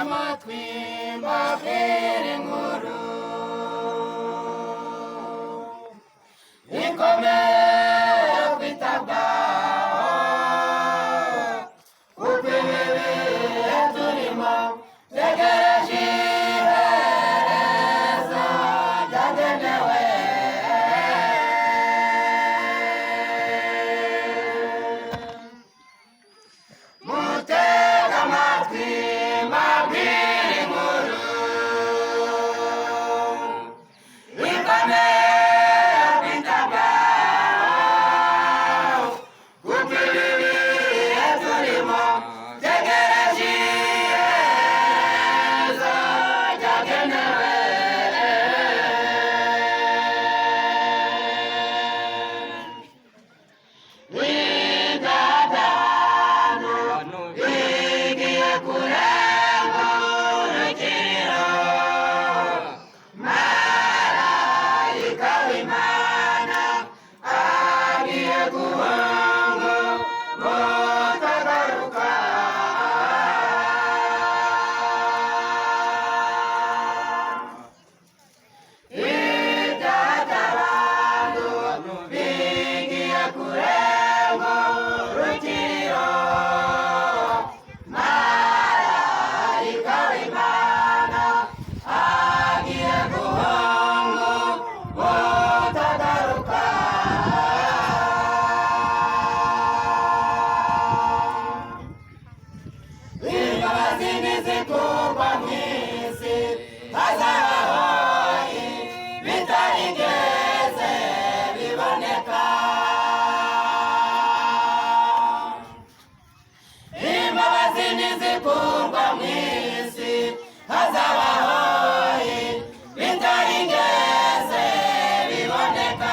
Amatwi mbabwire inkuru ikomeye kwitabwaho, kuko ibi bihe turimo byegereje iherezo ryagenewe. Mutega amatwi mbabwire inkuru ikomeye kwitabwaho, kuko ibi bihe turimo byegereje iherezo ryagenewe. Ibyaha bigiye kurenga urugero, marayika w'Imana agiye guhunga mutagaruka. Ibyaha by'abantu bigiye kurenga urugero, marayika w'Imana agiye guhunga mutagaruka. Imbabazi ntizikurwa mu isi, hazabaho bitarigeze biboneka. Imbabazi ntizikurwa mu isi, hazabaho bitarigeze biboneka.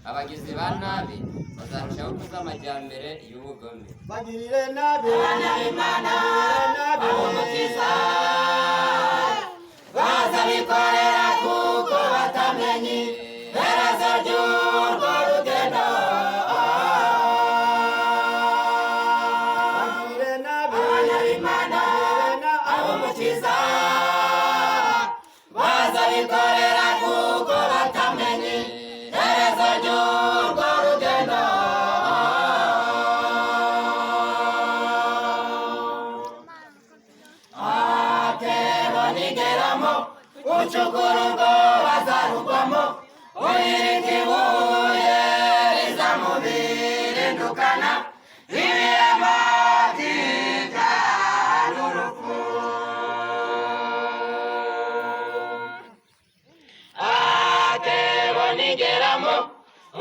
Abagizi ba nabi bazarushaho kuba amajyambere y'ubugome. Bagirire nabi Abana b'Imana, nabi ab'Umukiza bazabikorera, kuko batamenye iherezo ry'urwo rugendo. Bagirire nabi Abana b'Imana, ab'Umukiza bazabikorera, kuko batamenye iherezo ry'urwo rugendo. Akebo nigeramo ucukura urwo bazarugwamo, uhirika ibuye rizamubirindukana ibirema by'ibyaha n'urupfu. Akebo nigeramo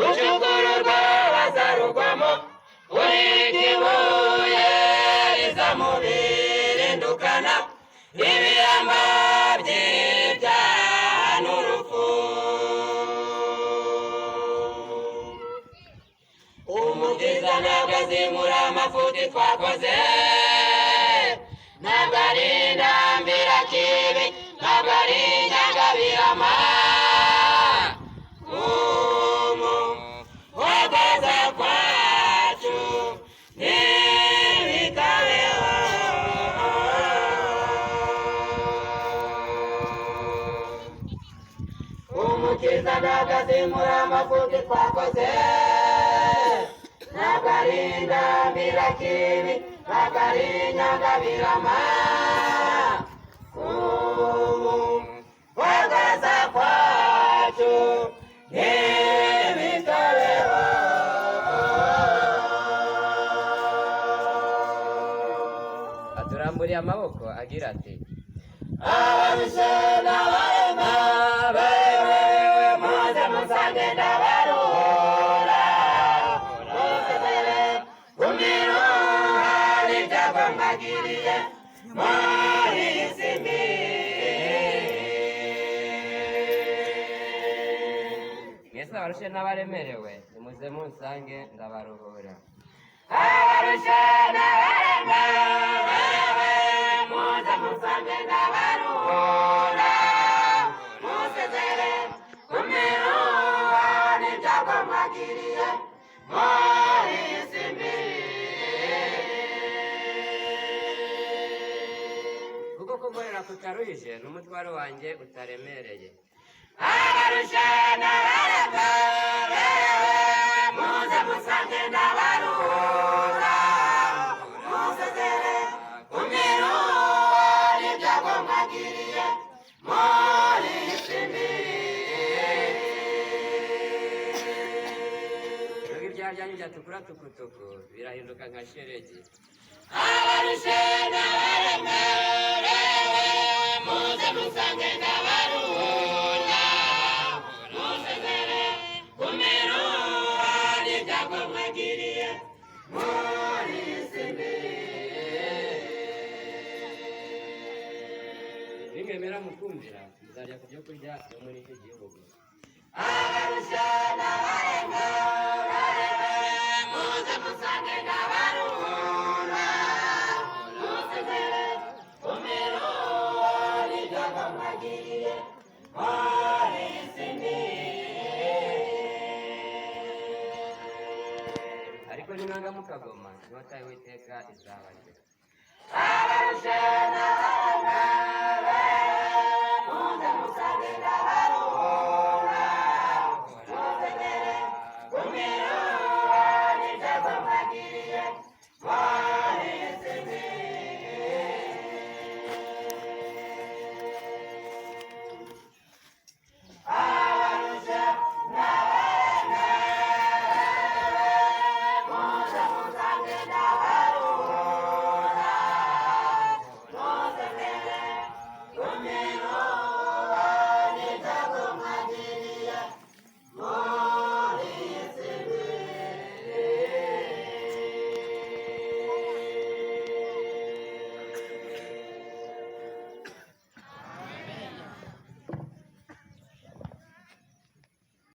ucukura urwo bazarugwamo, uhirika ibuye rizamubirindukana ibirema by'ibyaha n'urupfu. Umukiza ntabwo azimura amafuti twakoze, ntabwo ari intambira kibi, ntabwo ari inyangabirama. Umuhogoza kwacu ntibikabeho. Umukiza ntabwo azimura amafuti twakoze, ntabwo ari indambira kibi, ntabwo ari inyangabirama. Umuhogoza kwacu ntibikabeho. Aturamburiye amaboko agira ati: Abarushe n'abarema bemerewe, muze musange ndabaruhura. Musezere ku miruha n'ibyago mwagiriye muri iyi si mbi. Mwese abarushe n'abaremerewe, nimuze munsange ndabaruhura. Abarushe n'abaremerewe, muze musange ndabaruhura. Musezere ku miruha n'ibyago mwagiriye muri iyi si mbi. kunkorera kutaruhije n'umutwaro wanjye utaremereye. Abarushe n'abaremerewe, muze musange ndabaruhura, musezere ku miruho n'ibyago mwagiriye muri iyi si mbi. Nubwo ibyaha byanyu byatukura tukutuku, birahinduka nka shelegi. Abarushe n'abaremerewe, muze musange ndabaruhura, musezere ku miruho n'ibyago mwagiriye muri iyi si mbi. Nimwemera mukumvira, muzarya ku byo kurya byo muri iki gihugu. Abarushe n'abaremerewe, muze musange ndabaruhura, musezere ku miruho n'ibyago mwagiriye muri iyi si mbi. Ariko nimwanga mukagoma, inkota y'Uwiteka izabarya.